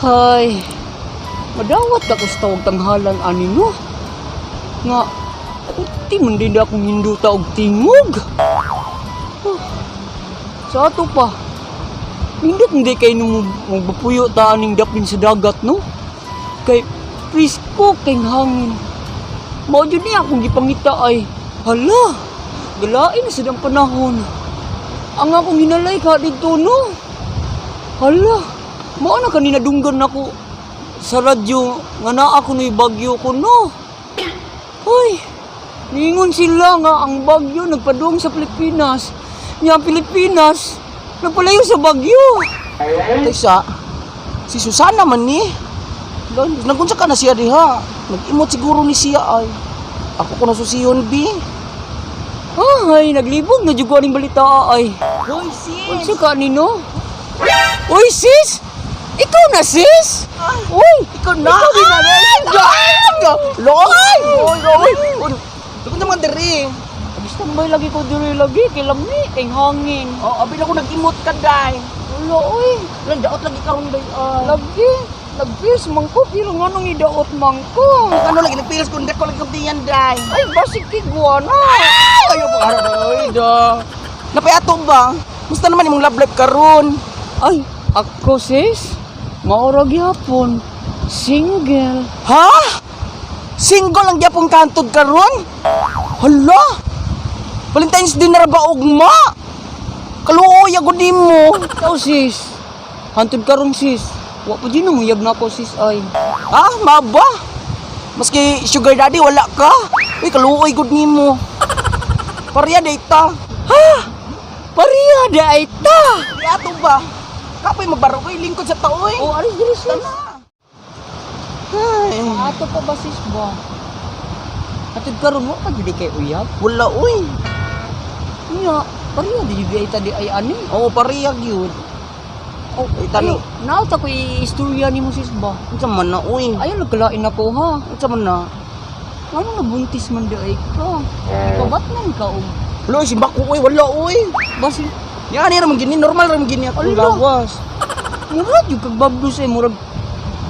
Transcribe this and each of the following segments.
Hay, madawat ka ko sa tawag tanghalan ani no. Nga, puti man din akong hinduta og tingog. Huh. Sa ato pa, nindot hindi kay nung magbapuyo ta aning dapin sa dagat no. Kay presko kay hangin. Mao jud niya akong gipangita ay, hala, galain na sad ang panahon. Ang akong hinalay ka dito no. Hala, mao na kanina dunggan nako sa radyo nga naa ko no'y bagyo ko no. Hoy, ningon sila nga ang bagyo nagpadung sa Pilipinas. Nya ang Pilipinas nagpalayo sa bagyo. Taysa, si Susana man ni. Nagunsa ka na siya diha. Nag-imot siguro ni siya ay. Ako ko na susiyon, bi. Ay, naglibog na jud ko aning balita ay. Hoy, sis! Unsa ka nino? Uy, sis! Ikaw na, sis! Uy! Ikaw na! Ikaw din na, Ay! Oy, oy! Oy! Dugod naman diri. Tambay lagi ko diri lagi kay lami kay hangin. Oh, abi na ko nag-imot ka day. Wala oy. Lan daot lagi karon day ay. Lagi nagpils man ko pero nganong idaot man ko. Ano lagi nagpilas ko ko lagi kumdiyan day. Ay basig kiguana. Ayo pa karon oy do. Napay ato ba? Musta naman imong love life karon? Ay, ako sis, maura gyapon. Single. Ha? Single ang gyapon kantod karon? Hala! Valentine's Day na ra ba ugma? Kaluoy ako nimo. Ikaw sis. Hantod karon sis. Wa pa din nanguyab na ako sis ay. Ha? Maba? Maski sugar daddy wala ka. Uy, kaluoy gud nimo. Pareha day ta. Ha? Pareha di ay ta. Di ato ba? Kapoy magbaro koy lingkod sa taoy. Oh, alis diri sis. Ay, Ato pa ba sis ba? Hantod karon wa pa jud kay uyab. wala uy. Nya, pareha di jud ay ta di ay ani. Oo, pareha gyud. Oh, Ay, tani. ayo, naot ako i-istorya nimo sis ba? Unsa man na uy? Ayaw nagkalain ako ha. Unsa man na? Ano nabuntis man di ay ka? Ikabatnan ka og Wala uy, simba ko uy, wala uy. basin Yan ra man gini, normal ra man gini akong Ala. lawas. Murag yung kagbabdos eh, murag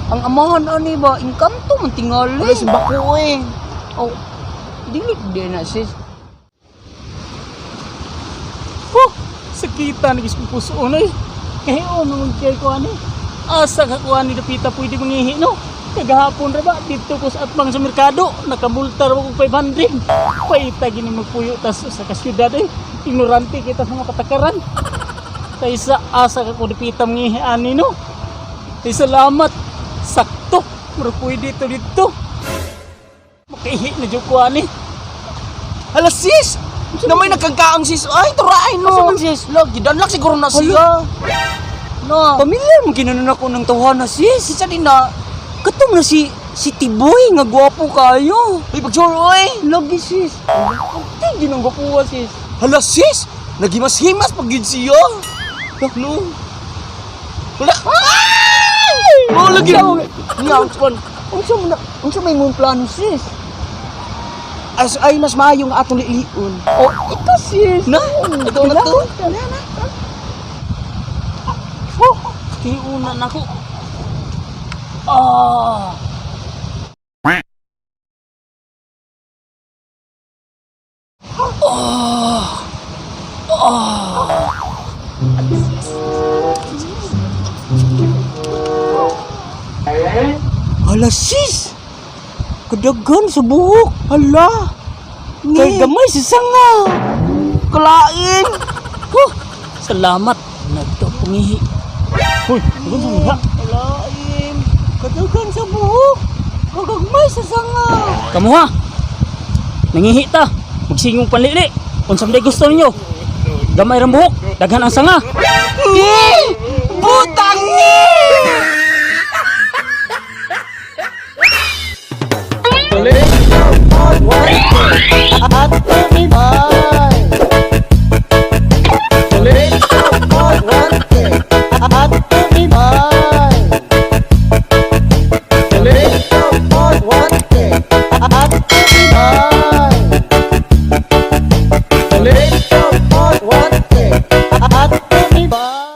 ang amahan ani ba, engkanto man tingali. Wala simba ko uy. Oh, dili di na sis. Oh, sakita na gising puso oy. Kaya ono man kay ko ani. Asa ka ko ani dapita pwede mangihi no. Kagahapon ra ba didto ko sa atbang sa merkado, nakamulta ra ko 500. Paita gini magpuyo tas sa kasyudad eh. Ignorante kita sa mga patakaran. Kaysa asa ka ko dapita mangihi ani no. Ay salamat. Sakto. Murag pwede to dito. Makihi na jud ko ani. Hala sis! Na may nagkagkaang sis. Ay, turaay no. Asa man, sis? Lagi, danlak siguro na siya. No. Pamilyar man kinanon ako ng tawhana sis. Sisa din na. Katong na si si Tiboy nga gwapo kayo. Uy, pag-sure, uy. Lagi sis. Ang din ang gwapuha sis. Hala sis! Nagimas-himas pag yun siya. No. Wala. Ay! Oh, lagi. Niya, unsa man. Unsa man unsa may mong plano sis? As, ay, mas maayo nga atong liliun. Oh, ikaw sis. Na, ito na to. Oh, tiuna na ko. Ah. Hala sis. Kadagan sa buhok. Hala. Kay Ni, gamay sa sanga. kalain. Huh, salamat. Nagkapungihi. Uy, ano sa mga? Kalain. Kadagan sa buhok. Kagagmay sa sanga. Kamuha. Nangihi ta. Magsingong panlili. Unsa man day gusto ninyo? Gamay ra buhok, daghan ang sanga. Ni! Butang ni!